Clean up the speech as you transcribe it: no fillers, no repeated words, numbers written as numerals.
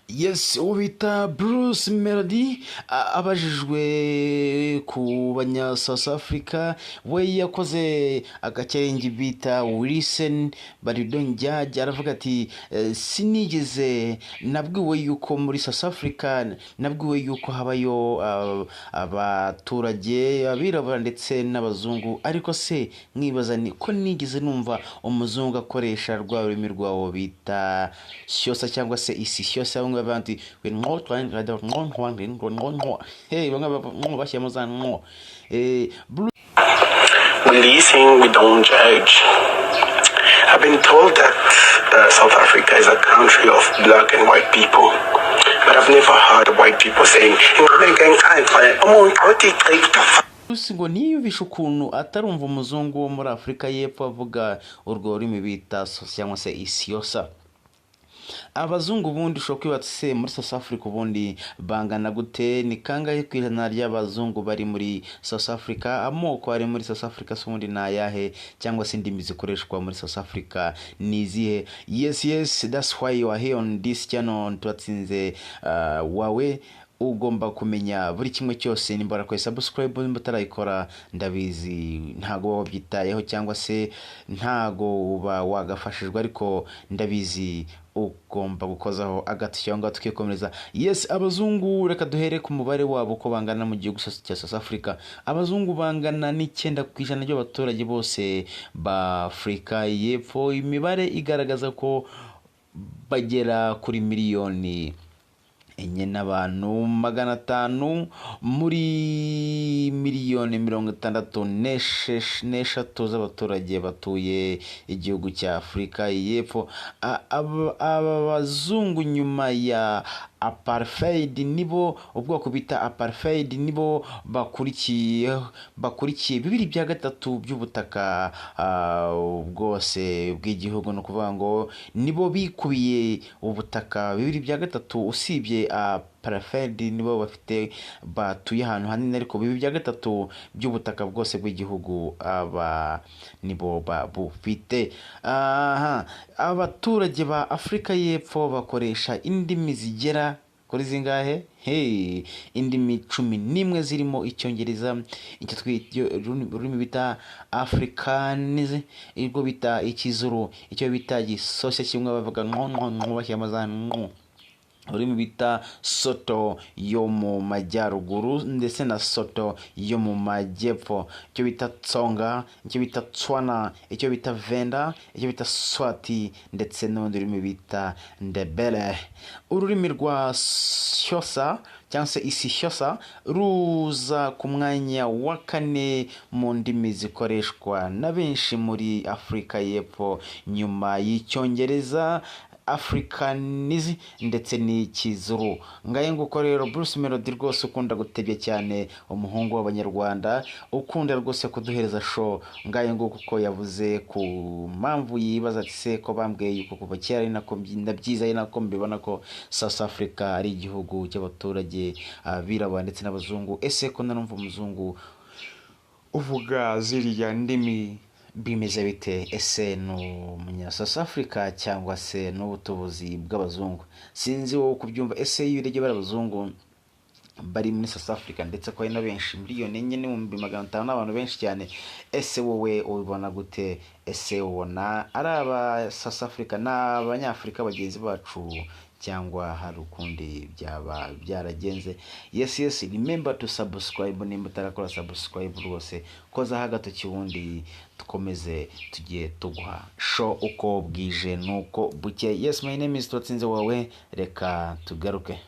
Yes, uwo bita Bruce Melody abajijwe ku banya South Africa, we yakoze agakerenge bita "Listen but you don't judge". Aravuga ati: "Sinigeze nabwiwe yuko muri South Africa, nabwiwe yuko habayo abaturage abirabura ndetse n'abazungu, ariko se mwibaza ni ko nigeze numva umuzungu akoresha rwa rurimi rwabo bita Xhosa cyangwa se isiXhosa?" Bamwe bavuga ati hey, bamwe bashyiramo za nwo. We listen, we don't judge. I've been told that South Africa is a country of black and white people. But I've never heard white people saying, Bruce ngo ntiyumvishe ukuntu atarumva umuzungu wo muri Afurika y'Epfo avuga urwo rurimi bita cyangwa se isiXhosa. Abazungu ubundi ushobora kwibaza se muri South Africa ubundi bangana gute? Ni kangahe ku ijana ry'abazungu bari muri South Africa? Amoko ari muri South Africa se ubundi ni ayahe, cyangwa se indimi zikoreshwa muri South Africa ni izihe? Yes, that's why you are here on this channel. Turatsinze wawe ugomba kumenya buri kimwe cyose. Nimba warakoze subscribe, nimba utarayikora, ndabizi ntago uba wabyitayeho cyangwa se ntago uba wagafashijwe, ariko ndabizi ugomba gukozaho agati cyangwa tukikomereza. Yes, abazungu, reka duhere ku mubare wabo uko bangana mu gihugu cya South Africa. Abazungu bangana 9% by'abaturage bose ba Afurika y'Epfo. Imibare igaragaza ko bagera kuri miliyoni 4 n'abantu 500 muri miliyoni 63 z'abaturage batuye igihugu cya Afurika y'Epfo. Aba bazungu nyuma ya apartheid nibo, ubwoko bita apartheid, nibo bakurikiye 2/3 by'ubutaka bwose bw'igihugu. Ni ukuvuga ngo nibo bikubiye ubutaka 2/3. Usibye apartheid, nibo bafite, batuye ahantu hanini, ariko 2/3 by'ubutaka bwose bw'igihugu aba nibo babufite. Aha abaturage ba Afurika y'Epfo bakoresha indimi zigera kuri zingahe? Hey, indimi 11 zirimo Icyongereza, icyo twita ururimi bita Afrikaans, urwo bita Ikizuru, icyo bita Gisoshe kimwe bavuga nko nko nko, bashyiramo za nko, ururimi bita Soto yo mu majyaruguru ndetse na Soto yo mu majyepfo, icyo bita Tsonga, icyo bita Tswana, icyo bita Venda, icyo bita Swati ndetse n'urundi rurimi bita Ndebele. Ururimi rwa Xhosa cyangwa se isiXhosa ruza ku mwanya wa kane mu ndimi zikoreshwa na benshi muri Afurika y'Epfo nyuma y'Icyongereza, Afrikaans ndetse n'Ikizuru. Ngaye nguko rero, Bruce Melody rwose ukunda gutebya cyane, umuhungu w'Abanyarwanda ukunda rwose kuduhereza show, ngaye nguko uko yavuze ku mpamvu yibaza ati: "Se ko bambwiye yuko kuva kera, ari nako ndabyiza, ari nako mbibona ko South Africa ari igihugu cy'abaturage abirabura ndetse n'abazungu, ese ko narumva umuzungu uvuga ziriya ndimi bimeze bite? Ese ni umunya South Africa cyangwa se n'ubutubuzi bw'abazungu?" Sinzi wowe kubyumva. Ese iyo urebye bari abazungu bari muri South Africa, ndetse ko ari na benshi, miliyoni 4,500,000 n'abantu benshi cyane, ese wowe ubibona gute? Ese ubona ari aba South Africa n'Abanyafurika bagenzi bacu cyangwa hari ukundi byaba byaragenze? Yes, remember to subscribe. Nimba utarakora subscribe rwose kozaho agatoki, ubundi dukomeze tugiye tuguha show uko bwije nuko buke. Yes, my name is Turatsinze wawe, reka tugaruke.